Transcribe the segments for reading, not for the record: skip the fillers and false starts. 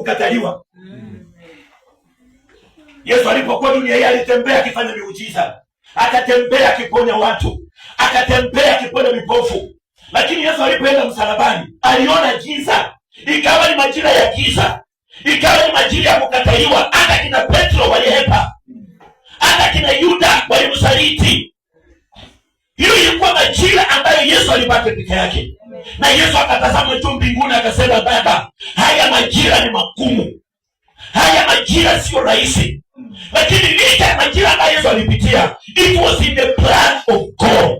kukataliwa. Yesu alipokuwa dunia hii alitembea akifanya miujiza, akatembea akiponya watu, akatembea akiponya vipofu. Lakini Yesu alipoenda msalabani aliona giza, ikawa ni majira ya giza, ikawa ni majira ya kukataliwa. Hata kina Petro walihepa, hata kina Yuda walimsaliti. Hiyo ilikuwa majira ambayo Yesu alibaki peke yake, na Yesu akatazama juu mbinguni akasema, Baba, haya majira ni magumu, haya majira sio rahisi. Lakini licha ya majira ambayo Yesu alipitia, it was in the plan of God,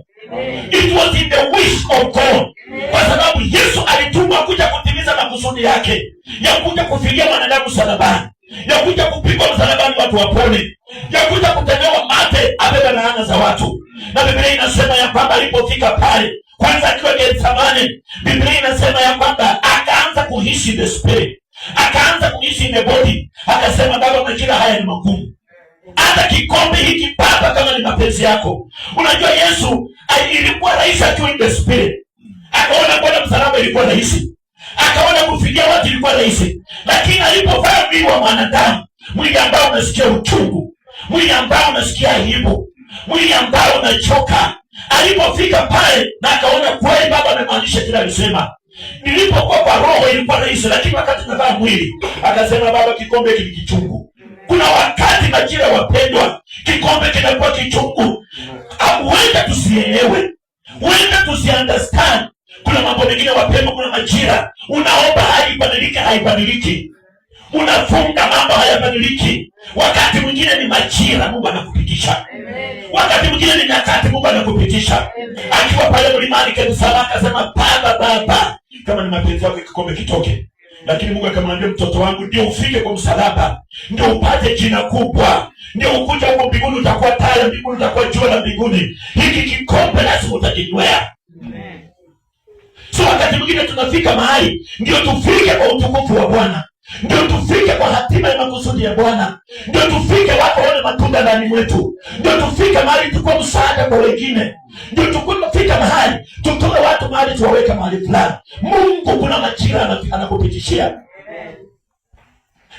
it was in the wish of God, kwa sababu Yesu alitumwa kuja kutimiza makusudi yake ya kuja kufilia mwanadamu msalabani, ya kuja kupigwa msalabani watu wapone, ya kuja kutemewa mate abebe laana za watu. Na Biblia inasema ya kwamba alipofika pale kwanza akiwa Getsemane, Biblia inasema ya kwamba akaanza kuhisi the spirit, akaanza kuhisi in the body, akasema, Baba, majira haya ni magumu, hata kikombe hiki Baba, kama ni mapenzi yako. Unajua Yesu ilikuwa rahisi akiwa in the spirit, akaona kwenda msalaba ilikuwa rahisi, akaona kufidia watu ilikuwa rahisi, lakini alipovaa mwili wa mwanadamu, mwili ambao unasikia uchungu, mwili ambao unasikia aibu, mwili ambao unachoka, alipofika pale na akaona kweli Baba amemaanisha kile alisema. Nilipokuwa kwa roho ilikuwa rahisi, lakini wakati navaa mwili akasema, Baba, kikombe hiki ni kichungu. Kuna wakati majira, wapendwa, kikombe kinakuwa kichungu, huenda tusielewe, huenda tusiunderstand. Kuna mambo mengine wapendwa, kuna majira unaomba haibadiliki, haibadiliki, unafunga mambo hayabadiliki. Wakati mwingine ni majira Mungu anakupitisha, wakati mwingine ni nyakati Mungu anakupitisha. Akiwa pale mlimani Getsemane akasema, Baba, Baba, kama ni mapenzi yako kikombe kitoke. Lakini Mungu akamwambia, mtoto wangu, ndio ufike kwa msalaba, ndio upate jina kubwa, ndio ukuja huko mbinguni, utakuwa taa ya mbinguni, utakuwa jua la mbinguni. Hiki kikombe lazima utakinywea. So wakati mwingine tunafika mahali ndio tufike kwa utukufu wa Bwana, ndio tufike kwa hatima ya makusudi ya Bwana, ndio tufike watu waone matunda ndani mwetu, ndio tufike mahali tukuwa msaada kwa wengine, ndio tufike mahali tutoe watu mahali tuwaweke mahali fulani. Mungu kuna majira anakupitishia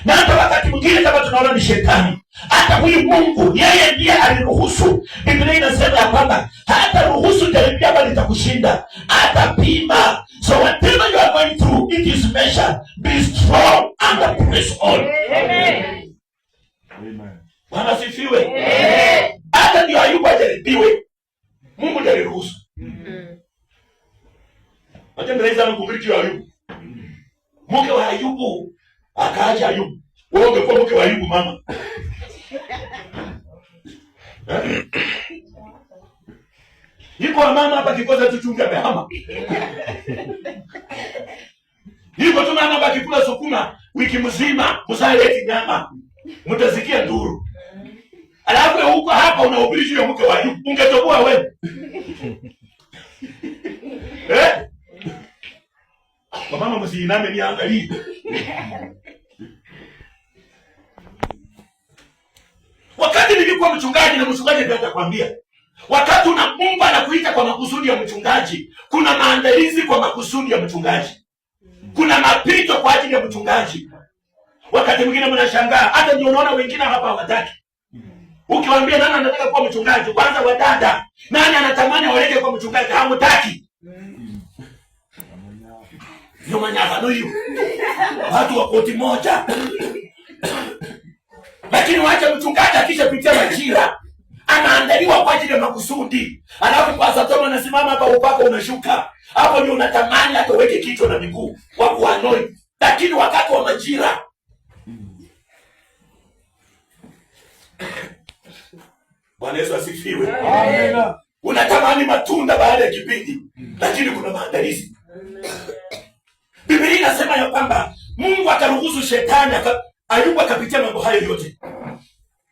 na hata wakati mwingine kama tunaona ni shetani, hata huyu Mungu yeye ndiye aliruhusu. Biblia inasema ya kwamba hata ruhusu jaribio ambalo litakushinda, atapima. So whatever you are going through, it is measured. Be strong and press on. Amen. Bwana asifiwe. Hata ndio Ayubu ajaribiwe, Mungu ndiye aliruhusu. Acha ndio sana kuhubiri juu ya Ayubu. Mke wa Ayubu akaacha Ayubu. Wewe ungekuwa mke wa Ayubu, mama. Eh? Iko wa mama hapa kikosa tu chumvi amehama. Iko tu mama hapa akikula sukuma wiki mzima, msaleti nyama. Mtasikia nduru. Alafu huko hapa unahubiri juu ya mke wa Ayubu. Ungetoboa wewe. Eh? Kwa mama msiiname niangalie. Wakati nilikuwa mchungaji na mchungaji ndiye atakwambia. Wakati una Mungu anakuita kwa makusudi ya mchungaji, kuna maandalizi kwa makusudi ya mchungaji. Kuna mapito kwa ajili ya mchungaji. Wakati mwingine mnashangaa, hata ndio unaona wengine hapa hawataki. Ukiwaambia nani anataka kuwa mchungaji, kwanza wadada, nani anatamani awalete kuwa mchungaji, hamtaki. Ndio manyafano hiyo. Watu wa koti moja. Lakini wacha mchungaji akishapitia majira anaandaliwa kwa ajili ya makusudi. Alafu Pastor Tom anasimama hapa, upako unashuka hapo, ndio unatamani hata uweke kichwa na miguu wa kuanoi, lakini wakati wa majira. Bwana Yesu asifiwe. Amen. Unatamani matunda baada ya kipindi, lakini kuna maandalizi. Biblia inasema ya kwamba Mungu akaruhusu shetani Ayubu akapitia mambo hayo yote,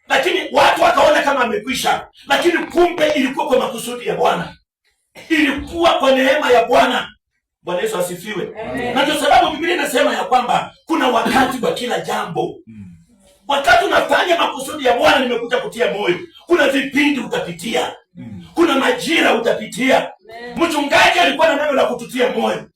lakini watu wakaona kama amekwisha, lakini kumbe ilikuwa kwa makusudi ya Bwana, ilikuwa kwa neema ya Bwana. Bwana Yesu asifiwe. Na ndio sababu Biblia inasema ya kwamba kuna wakati wa kila jambo. Wakati unafanya makusudi ya Bwana, nimekuja kutia moyo, kuna vipindi utapitia, kuna majira utapitia. Mchungaji alikuwa na neno la kututia moyo.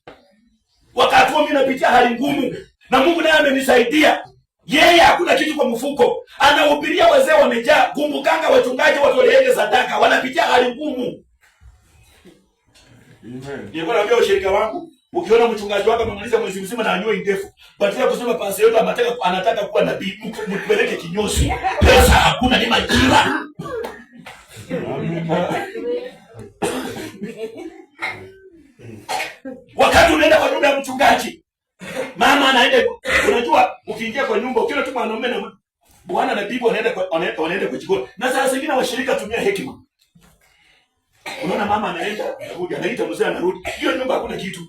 Wakati huo mimi napitia hali ngumu, Na Mungu naye amenisaidia. Yeye hakuna kitu kwa mfuko, anahubiria wazee wamejaa. Kumbukanga wachungaji watoleenge sadaka, wanapitia hali ngumu. Nilikuwa naambia ushirika wangu, ukiona mchungaji wako amemaliza mwezi mzima na anyoi ndefu, badala ya kusema pasi yote anataka kuwa nabii, mpeleke kinyozi. Pesa hakuna, ni majira. Wakati unaenda kwa nyumba ya mchungaji, mama anaenda, unajua ukiingia kwa nyumba ukiona tu mwanaume na bwana na bibi wanaenda kwa jikoni. Na saa zingine washirika tumia hekima. Unaona mama anaenda, anarudi, anaita mzee anarudi. Hiyo nyumba hakuna kitu.